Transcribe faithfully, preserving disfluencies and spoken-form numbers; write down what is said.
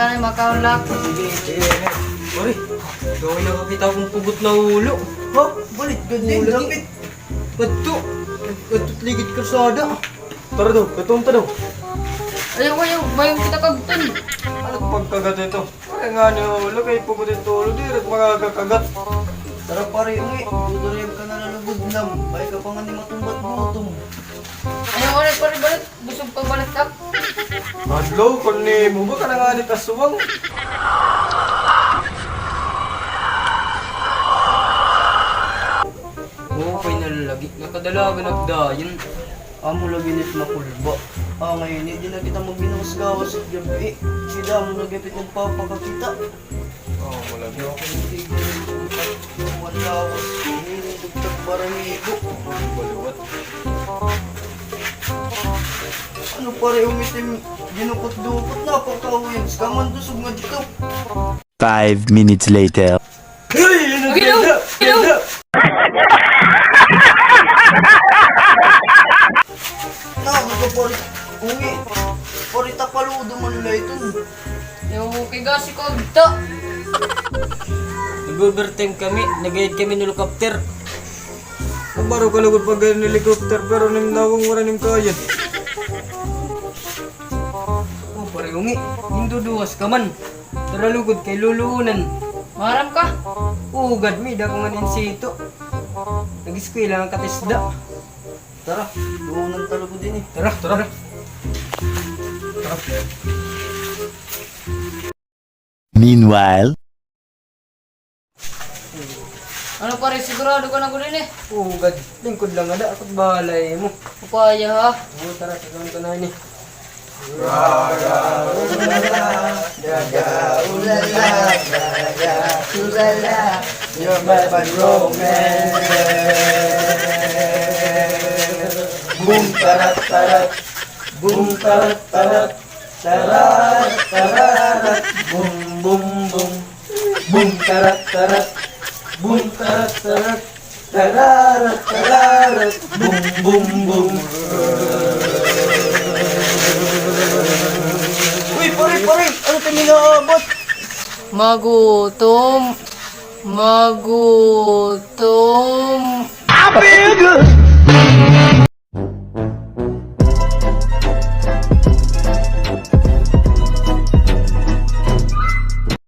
Ay, makaulak. Sige, sige. Pare, daw nakakita akon pugot na ulo. Ha? Balik, ganda. Ulo, dapit. Kadto. Kadto ligid karsada. Tara daw, kadto ta daw. Ayaw, ayaw, bayon kita kagton. Ano pagkagat ito? Kay ngani ulo, kay pugot it ulo, diri makakakagat. Tara, pare, uwi. Dudurian ka na la lugod nam. Bangin ka pa ngani matumba hit gutom. Ayaw, pare, pare, balik. Busog pa balik ka. Hadlaw, kon nimo ba ka na ngani kaswang? Upay na la lagi, nakadalagan ak dayon. Amo lagi nit makulba. Ah, ngay-an, di na kita magbinuwas-gawas it gab-i. Sida amo na gihapon it nagpapakakita. Oh, malagyo. Wala, ini dugtag para nibo. Baliwat. Ano, pare, umitim, ginukot-dukot na, pagkauyab ka man, busog nga dito. Five minutes later. Hello! Hello! Na, ano ka, pare? Uwi. Pare, tapaludo man la iton. Yo, kay gasi ko agta. Nag-overtime kami, nagayad kami hin helicopter. Kabaro ka lugod pagayad hin helicopter, pero nim nawong wara nim kayad. Oh, pare, ungi, ginduduwas ka man. Tara lugod kay luluonan. Maaram ka? Oo gad, may-ada ko ngani insito. Nag-eskwela nga katisda. Tara, luonan ta lugod ini. Tara, tara. Tara. Meanwhile. Ano, pare, sigurado ka na gud ini? Oo gad, lingkod la ngada, ako it bahala ha imo. Upaya, ha? Oo, tara, sigawan ta na ini. Boom, tarat, tarat. Boom, tarat, tarat. Tararat, tararat, boom, boom, boom. Boom, tarat, tarat. Boom, tarat, tarat. Tararat, tararat, boom, boom, boom. Uy, pare, pare, ano kami naabot? Magutom. Magutom. I feel good.